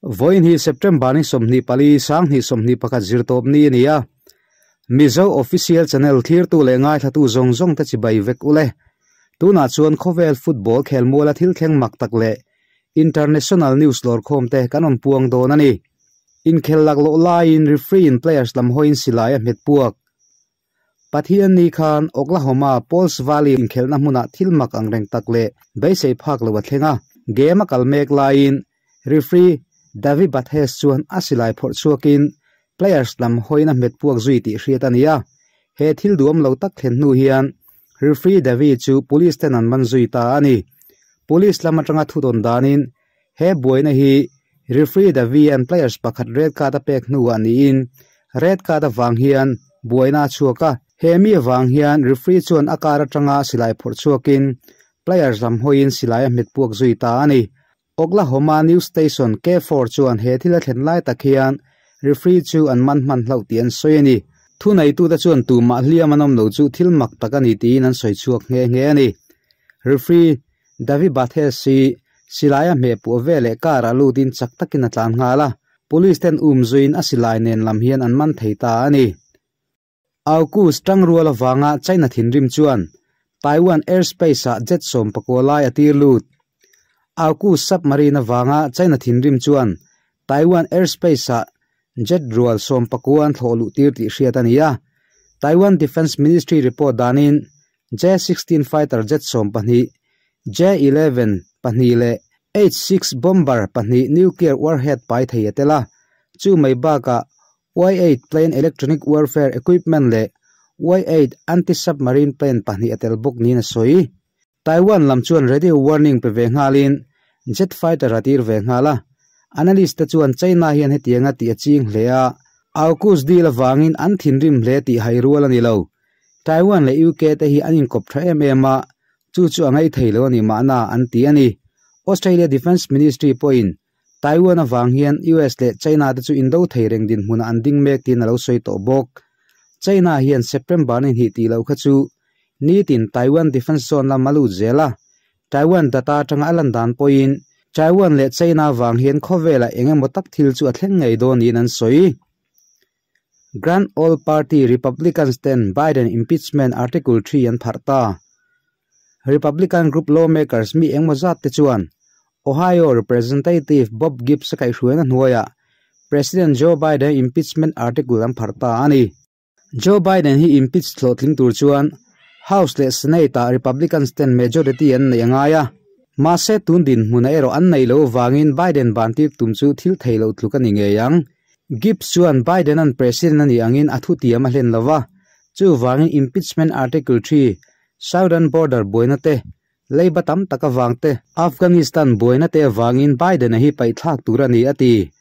Vawiin hi September ni 24, 2021 zirtawp ni a ni a. Mizo Official Channel thlirtu leh ngaithlatu zawng zawng te chibai vek ule. Tunah chuan khawvel football khelmuala thil thleng mak tak leh international news lawrkhawm te kan rawn puang dawn a ni. Inkhel laklawh laiin referee in players lam hawiin silai a hmet puak. Pathian ni khan Oklahoma Pauls Valley inkhelhna hmunah thil mak ang reng tak leh beisei phak lo a thleng a. Game a kal mek laiin referee Davi Bathes chuan a silai phawrh chhuakin players lam hawiin a hmet puak zui tih hriat a ni a. He thil duam lo tak thlen hnu hian referee Davi chu police ten an man zui ta a ni. Police lam atanga thudawn danin he buaina hi referee Davi an players pakhat red card a pek hnuah niin red card avang hian buaina a chhuak a. He mi avang hian referee chuan a kar atanga silai phawrh chhuakin players lam hawiin silai a hmet puak zui ta a ni. Oklahoma news station K4 chuan he thil a thlen lai tak hian referee chu an man hman hlauh tih an sawi a ni. Thuneitute chuan tumah hliam an awm lo chu thil mak tak a ni tiin an sawi chhuak nghe nghe a ni. Referee Davi Bathes hi silai a hmeh puah veleh car ah lutin chak takin a tlan nghal a, police ten um zuiin a silai nen lam hian an man thei ta a ni. Aukus tangrual avanga China thinrim chuan Taiwan airspace ah jet 19 lai a tir lut. Aukus submarine avanga China thinrim chuan Taiwan airspace ah jet rual 19 an thlawh luh tir tih hriat a ni a. Taiwan Defence Ministry report danin J-16 fighter jet 12, J-11 pahnih leh H-6 bomber pahnih nuclear warhead pai thei a tel a. Chu mai bakah Y-8 plane electronic warfare equipment leh Y-8 anti-submarine plane pahnih a tel bawk niin a sawi. Taiwan lam chuan radio warning pe ve nghalin jet fighter a tir ve nghal a. Analyst te chuan China hian hetianga tih a ching hle a, AUKUS deal avangin an thinrim hle tih hai rual a ni lo. Taiwan leh UK te hi an inkawp tha em em a, chu chu a ngaih thei lo a ni mahna an ti a ni. Australia Defence Ministry pawhin Taiwan avang hian US leh China te chu indo thei reng dinhmunah an ding mek tiin a lo sawi tawh bawk. China hian September ni hnih tih loh kha chu nitin Taiwan Defence Zone lam a lut zel a, Taiwan data atanga a lan dan pawhin Taiwan leh China avang hian khawvelah eng emaw tak thil chu a thleng ngei dawn niin an sawi. Grand Old Party Republicans ten Biden impeachment Article 3 an pharh ta. Republican group lawmakers mi engmaw zat te chuan Ohio Representative Bob Gibbs a kaihhruaina hnuaiah President Joe Biden impeachment article an pharh ta a ni. Joe Biden hi impeach hlawhtling tur chuan House leh Senate ah Republicans ten majority an neih a ngai a. Mahse tun dinhmun ah erawh an neih loh avangin Biden ban tir tum chu thil thei loh tluk a ni ngei ang. Gibbs chuan Biden an president a nih angin a thutiam a hlen lo va, chuvangin impeachment article 3 Southern border buaina te, leiba tam tak avang te, Afghanistan buaina te avangin Biden-a hi paihthlak tur a ni a ti.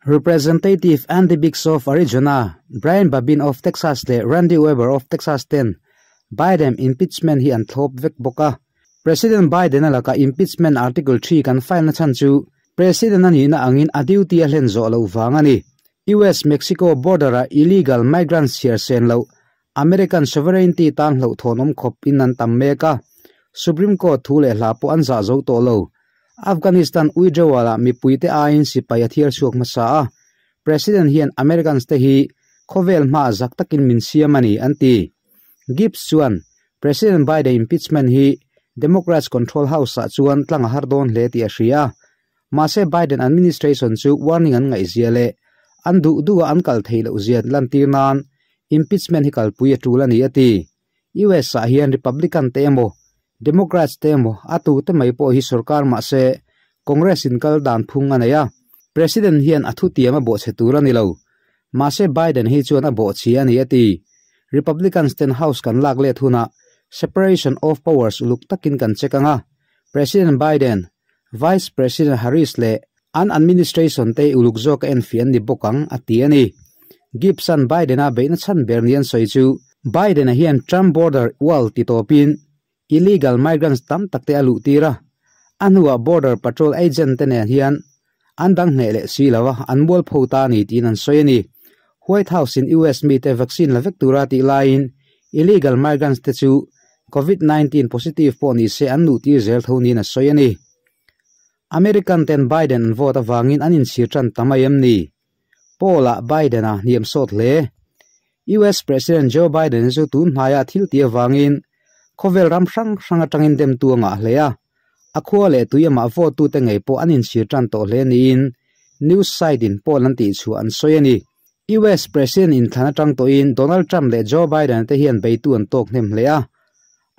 Representative Andy Biggs of Arizona, Brian Babin of Texas leh Randy Weber of Texas ten Biden impeachment hi an thlawp vek bawk a. President Biden-a lakah impeachment article 3 kan file na chhan chu President a nihna angin a duty a hlen zawh loh vang a ni. US-Mexico border-a illegal migrants chhiar sen loh American sovereignty tan hlauh thawn awm khawp in an tam mek a, Supreme Court thu leh hla pawh an zah zo tawh lo. Afghanistan withdrawal ah mipuite aiin sipai a thiar chhuak hmasa a, President hian Americans te hi khawvel hmaah zak takin min siam a ni, an ti. Gibbs chuan President Biden impeachment hi Democrats control house ah chuan tlang a har dawn hle tih a hria a, mahse Biden administration chu warning an ngaihzia leh an duh duh a an kal theih loh zia lantir nan impeachment hi kalpui a tul a ni a ti. US ah hian Republican te emaw Democrats te emaw a tu te mai pawh hi sorkar mahse Congress in kal dan phung a nei a, President hian a thutiam a bawhchhe tur a ni lo. Mahse Biden hi chuan a bawhchhi a ni a ti. Republicans ten House kan lak let hunah separation of powers uluk takin kan check anga, President Biden, Vice President Harris leh an administration te uluk zawk a enfiah an ni bawk ang a ti a ni. Gibbs-a'n Biden-a beihna chhan ber ni an sawi chu Biden-a hian Trump border wall ti tawpin illegal migrants tam tak te a luh tir a, a hnuah border patrol agent te nen hian an dang hneh leh si lo a, an mual pho ta a ni tiin an sawi a ni. White House in US mite vaccine la vek tura tih laiin illegal migrants te chu Covid-19 positive pawh ni se an luh tir zel tho niin a sawi a ni. American ten Biden an vote awangin an inchhir tan ta mai em ni? Poll-ah Biden a hniam sawt hle. US President Joe Biden chu tun hnaia thil tih avangin khawvel ram hrang hrang atangin demtu a ngah hle a. A khua leh tui amah vote tute ngei pawh an inchhir tan tawh hle niin news site in poll an tihchhuah an sawi a ni. US President inthlan atang tawhin Donald Trump leh Joe Biden te hian beitu an tawk hnem hle a.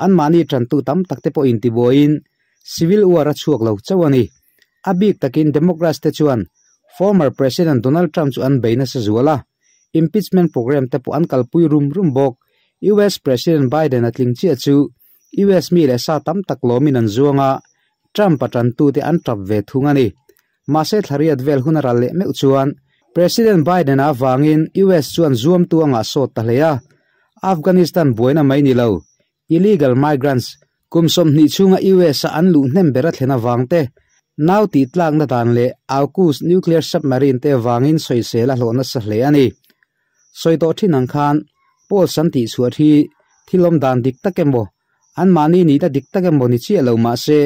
Anmahni tantu tam tak te pawh intibuaiin civil war a chhuak lo chauh a ni. A bik takin Democrats te chuan former President Donald Trump chu an bei nasa zual a, impeachment program te pawh an kalpui rum rum bawk. US President Biden a tling chiah chu US mi leh sa tam tak lawmin an zuang a, Trump a tantute an tap ve thung a ni. Mahse thlariat vel hun a ral leh meuh chuan President Biden a avangin US chuan zuamtu a ngah sawt ta hle a, Afghanistan buaina mai ni lo, illegal migrants kum 20 chhunga US a an luh hnem ber a thlen avang te, nau tih tlakna dan leh AUKUS nuclear submarine te avangin sawisel a hlawh nasa hle a ni. Sawi tawh thin ang khan polls an tihchhuah hi thil awm dan dik tak emaw, anmahni nihna dik tak emaw ni chiah lo mah se,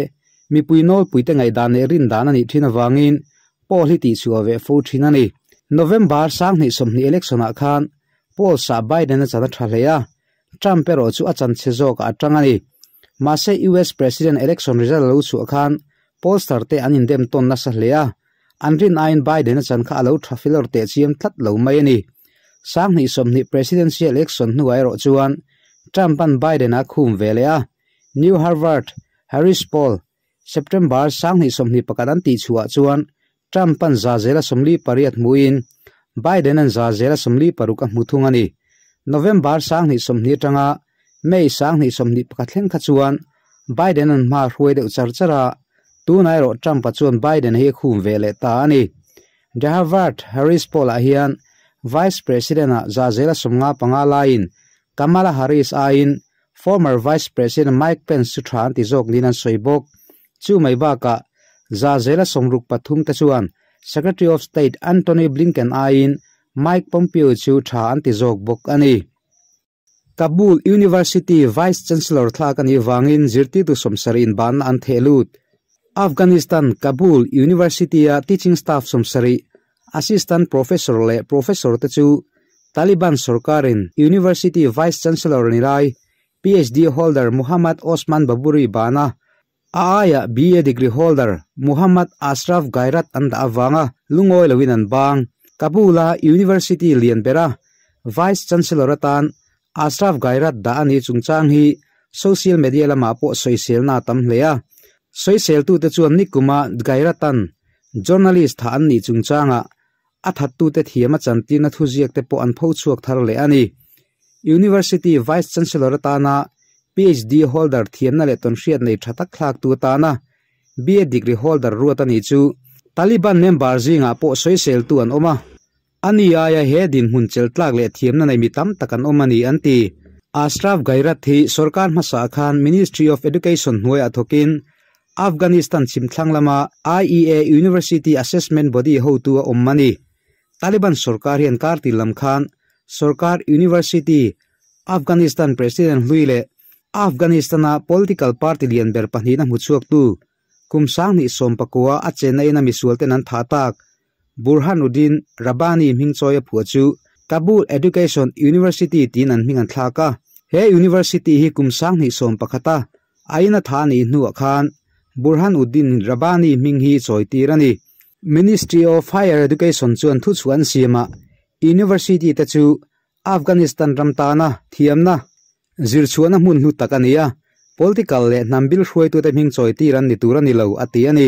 mipui nawlpuite ngaihdan leh rindan a nih thin avangin poll hi tihchhuah ve fo thin a ni. November 2020 election-ah khan polls-ah Biden a chan a tha hle a, Trump erawh chu a chan chhe zawkah a tang a ni. Mahse US President election result a lo chhuah khan pollster te an indem tawn nasa hle a, an rin aiin Biden a chan kha a lo tha filawr teh chiam tlat lo mai a ni. 2020 presidential election hnuah erawh chuan Trump-a'n Biden a khum ve leh a, New Harvard Harris Poll September 2021 an tihchhuah chuan Trump-a'n 48% hmuin Biden-a'n 46% a hmu thung a ni. November 2020 atanga May 2021 thleng kha chuan Biden-a'n hma a hruai deuh char char a, tunah erawh Trump-a chuan Biden hi a khum ve leh ta a ni. The Harvard Harris Poll-ah hian Vice President-a 55% laiin Kamala Harris aiin former Vice President Mike Pence chu tha an ti zawk niin an sawi bawk. Chu mai bakah 63% te chuan Secretary of State Antony Blinken aiin Mike Pompeo chu tha an ti zawk bawk a ni. Kabul University Vice Chancellor thlak a nih vangin zirtirtu 70 in banna an theh lut. Afghanistan Kabul University-a teaching staff 70, assistant professor leh professor te chu Taliban sorkarin University Vice Chancellor ni lai PhD holder Muhammad Osman Baburi bana a aia BA degree holder Muhammad Ashraf Gairat an dah awanga lungawi loin an bang. Kabul-a University lian bera Vice Chancellor atan Ashraf Gairat dah ani chungchang hi social media lama pawh sawisel na tam hle a. Sawisel tu te chuan nikuma Gairatan journalist tha an ni chungchanga a thattu te thiam a chantirna thuziak te pawh an pho chhuak thar leh a ni. University Vice Chancellor atana PhD holder thiamna leh tawnhriat nei tha tak thlak tu atana BA degree holder ruat ani chu Taliban member zingah pawh sawisel tu an awm a. Ani aia he din hmun chel tlak leh thiamna nei mi tam tak an awm a ni an ti. Ashraf Gairat hi sarkar hmasa khan Ministry of Education hnuaiah thawkin Afghanistan chhimthlang lama IEA University Assessment Body hotu a awm a ni. Taliban sarkar hian kartil lam khan sarkar University Afghanistan President hlui leh Afghanistan-a political party lian ber pahnihna hmu chhuak tu kum 2019 a chenna ina misual ten an tha tak Burhanuddin Rabbani hming chawi a phua chu Kabul Education University tin an hming an thlak a. He university hi kum 2011 a aina tha ni hnuah khan Burhanuddin Rabbani hming hi chawi tir a ni. Ministry of Higher Education chuan thu chuan siama University te chu Afghanistan ramtana thiamna zirchhuahna hmun hlu tak a ni a, political leh hnam bil hruaitute hming chawi tir an ni tur a ni lo a ti a ni.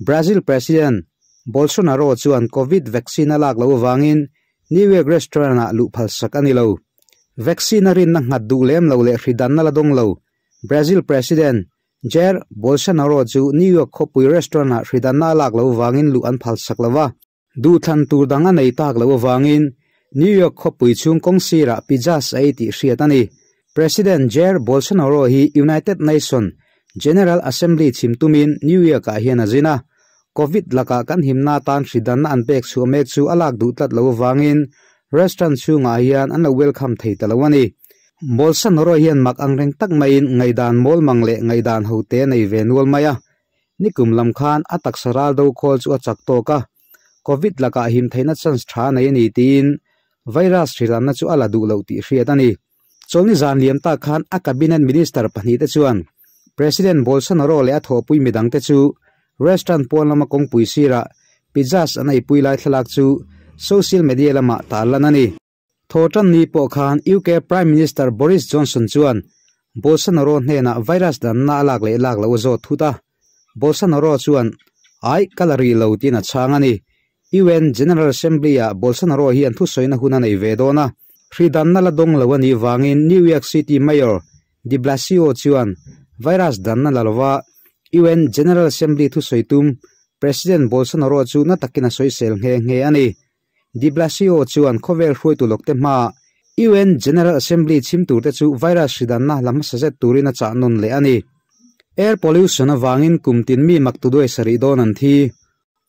Brazil President Bolsonaro chuan COVID vaccine a lak lo awangin New York restaurant-ah luh phal sak a ni lo. Vaccine a rinna nghat duh lem lo leh hridanna la dawng lo. Brazil President Jair Bolsonaro chu New York khawpui restaurant-ah hridanna a lak lo awangin luh an phal sak lo a. Duhthlan tur dang a nei tak lo awangin New York khawpui chhung kawng sirah pizzas a ei tih hriat a ni. President Jair Bolsonaro hi United Nations General Assembly chhimtumin New York-ah hian a zin a. COVID lakah kan himna tan hridanna an pek chhuah mek chu a lak duh tlat lo awangin restaurant chhungah hian an lo welcome thei ta lo a ni. Bolsonaro hian mak ang reng tak maiin ngaihdan mawl mang leh ngaihdan ho te a nei ve nual mai a. Nikum lam khan a taksa ral do khawl chu a chak tawk a, Covid lakah him theihna chance tha nei a ni tiin virus hrilanna chu a la duh loh tih hriat a ni. Chawlhni zan liam tak khan a cabinet minister pahnihte chuan President Bolsonaro leh a thawhpui midangte chu restaurant pawn lama kawngpui sirah pizzas an eipui lai thlalak chu social media lamah tarlan a ni. Thawhtan ni pawh khan UK Prime Minister Boris Johnson chuan Bolsonaro hnenah virus danna a lak leh lak loh a zawt thut a, Bolsonaro chuan, Ai, ka la rih lo tiin a chhang a ni. UN General Assembly-ah Bolsonaro hian thusawina hun a nei ve dawn a, hri danna la dawng lo a nih vangin New York City Mayor de Blasio chuan virus danna la lova UN General Assembly thusawi tum President Bolsonaro chu na takin a sawisel nghe nghe a ni. De Blasio chuan khawvel hruaitu lawkte hmaah UN General Assembly chhim turte chu virus hri danna la hmasa zet turin a chah nawn leh a ni. Air pollution avangin kum tin mi mak tuduai sarih dawn an thi.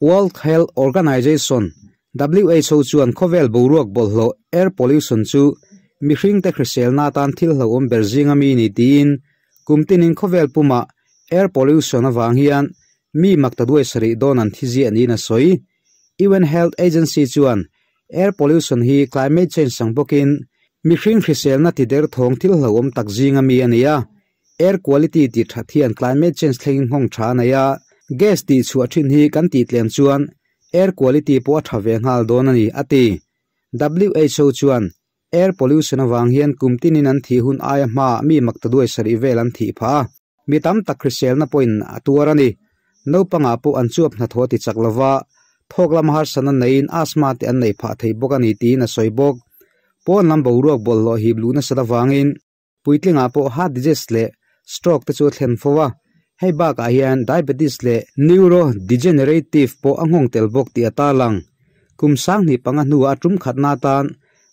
World Health Organization, who, chuan khawvel boruak bawlhhlawh, air pollution, chu mihringte hriselna atan thil hlauhawm ber zinga mi ni tiin kum tinin khawvel pumah air pollution avang hian mi mak ta duai sarih dawn an thi ziah niin a sawi. UN Health Agency chuan air pollution hi climate change ang bawkin mihring hriselna ti derthawng thil hlauhawm tak zinga mi a ni a, Air quality tih that hian climate change thlengin nghawng tha a nei a, gas tih chhuah thin hi kan tih tlem chuan air quality pawh a tha ve nghal dawn a ni, a ti. Who chuan air pollution avang hian kum tinin an thih hun aia hmaah mi maktaduai sarih vel an thih phah a, mi tam tak hriselna pawhin a tuar a ni. Naupangah pawh an chuap hnathawh ti chak lova, thawk lama harsatna neiin asthma te an nei phah thei bawk a ni tiin a sawi bawk. Pawn lam boruak bawlhhlawh hip luh nasat avangin Puitlingah pawh heart disease leh stroke te chu a thlen fo a, hei bakah hian diabetes leh neurodegenerative pawh a nghawng tel bawk tih a tarlang. Kum sanghnih panga hnuah a tum khatna atan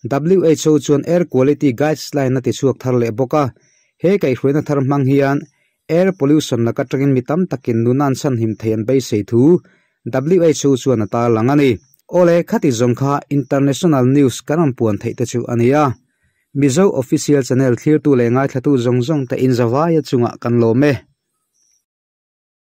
who chuan air quality guideline a tichhuak thar leh bawk a, he kaihhruaina thar hmang hian air pollution laka tangin mi tam takin nuna an chhanhim thei an beisei thu who chuan a tarlang a ni. Awle, khati zawng kha international news kan rawn puan theih te chu a ni a. Mizo Official Channel thlirtu leh ngaithlatu zawng zawng te inzavaia chungah kan lawm e.